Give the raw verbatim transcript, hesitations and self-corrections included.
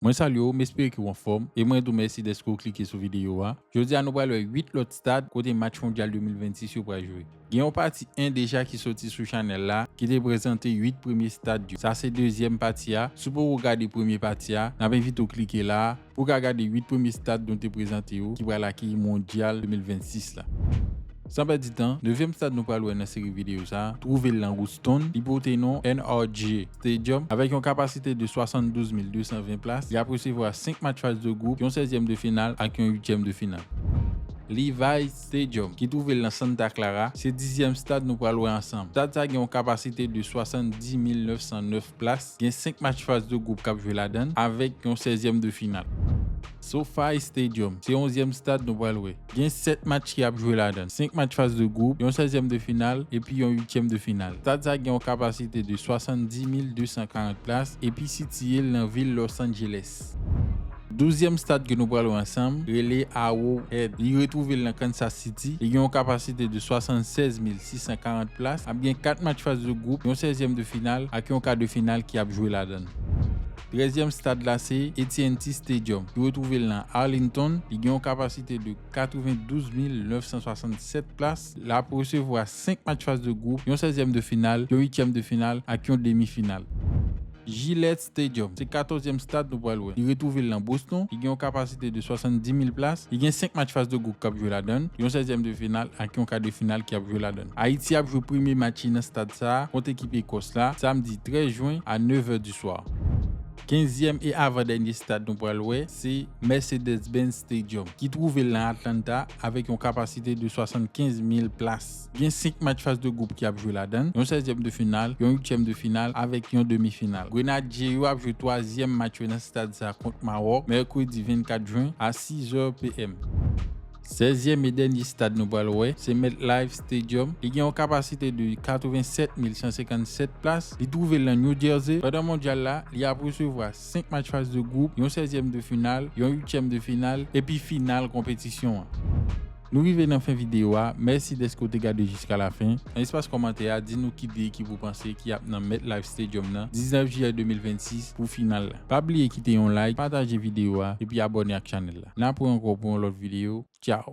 Mwen salye w, m espere ke w anfòm, e mwen di w mèsi dèske w klike sou videyo a. Jodi a, nou pral wè uit lòt stad kote match mondyal de mil vennsis yo pral jwe. Gen yon pati en deja ki soti sou chanèl la, ki te prezante uit premye stad yo. Sa se dezyèm pati a. Si w poko gade premye pati a, n ap envite w klike la pou w ka gade uit premye stad nou te prezante yo, ki pral akeyi mondyal de mil vennsis la. San pèdi tan, nevyèm stad nou pral wè nan seri videyo sa a, twouve l nan Houston, li pote non N R G Stadium, avèk yon kapasite de swasanndouz mil de san ven plas. Li ap resevwa senk match faz de gwoup, yon sèzyèm de final ak yon uityèm de final. Levi's Stadium, ki twouve l nan Santa Clara, se dizyèm stad nou pral wè ansanm. Stad sa gen yon kapasite de swasanndis mil nèf san nèf plas, gen senk match faz de gwoup k ap jwe ladan l, avèk yon sèzyèm de final. SoFi Stadium, se onzyèm stad nou pral wè. Gen sèt match ki ap jwe ladan l. Senk match faz de gwoup, yon sèzyèm de final, epi yon uityèm de final. Stad sa gen yon kapasite de swasanndis mil de san karant plas, epi sitiye l nan vil Los Angeles. Douzyèm stad ke nou pral wè ansanm, rele Arrowhead. Li retwouve l nan Kansas City. Li gen yon kapasite de swasannsèz mil sis san karant plas. Ap gen kat match faz de gwoup, yon sèzyèm de final, ak yon ka de final ki ap jwe ladan l. Trèzyèm stad la se A T and T Stadium, ki retwouve l nan Arlington. Li gen yon kapasite de katrevendouz mil nèf san swasannsèt plas. L ap resevwa senk match faz de gwoup, yon sèzyèm de final, yon uityèm de final, ak yon demi final. Gillette Stadium, se katòzyèm stad nou pral wè. Li retwouve l nan Boston. Li gen yon kapasite de swasanndis mil plas. Li gen senk match faz de gwoup k ap jwe ladan l, yon sèzyèm de final ak yon ka de final ki ap jwe ladan l. Ayiti ap jwe premye match li nan stad sa a kont ekip Ekòs la, samdi trèz jen a nèv è di swa. Kenzyèm e avan dènye stad nou pral wè, se Mercedes-Benz Stadium, ki twouve l nan Atlanta avèk yon kapasite de swasannkenz mil plas. Gen senk match faz de gwoup ki ap jwe ladan l, yon sèzyèm de final, yon uityèm de final avèk yon demi final. Grenadye yo ap jwe twazyèm match yo nan stad sa kont Mawòk, mèkredi vennkat jen a sis è p m. Sèzyèm e dènye stad nou pral wè, se MetLife Stadium. Li gen yon kapasite de katrevensèt mil san senkannsèt plas. Li twouve l nan New Jersey. Pandan mondyal la, li ap resevwa senk match faz de gwoup, yon sèzyèm de final, yon uityèm de final, epi final konpetisyon an. Nou rive nan fen videyo a. Mèsi dèske w te gade jiska lafen. Nan espas kòmantè a, di nou ki de ekip ou panse ki ap nan MetLife Stadium nan diznèf jiyè de mil vennsis pou final la. Pa bliye kite yon like, pataje videyo a, epi abòne ak chanèl la. N ap wè ankò pou yon lòt videyo. Tchaw!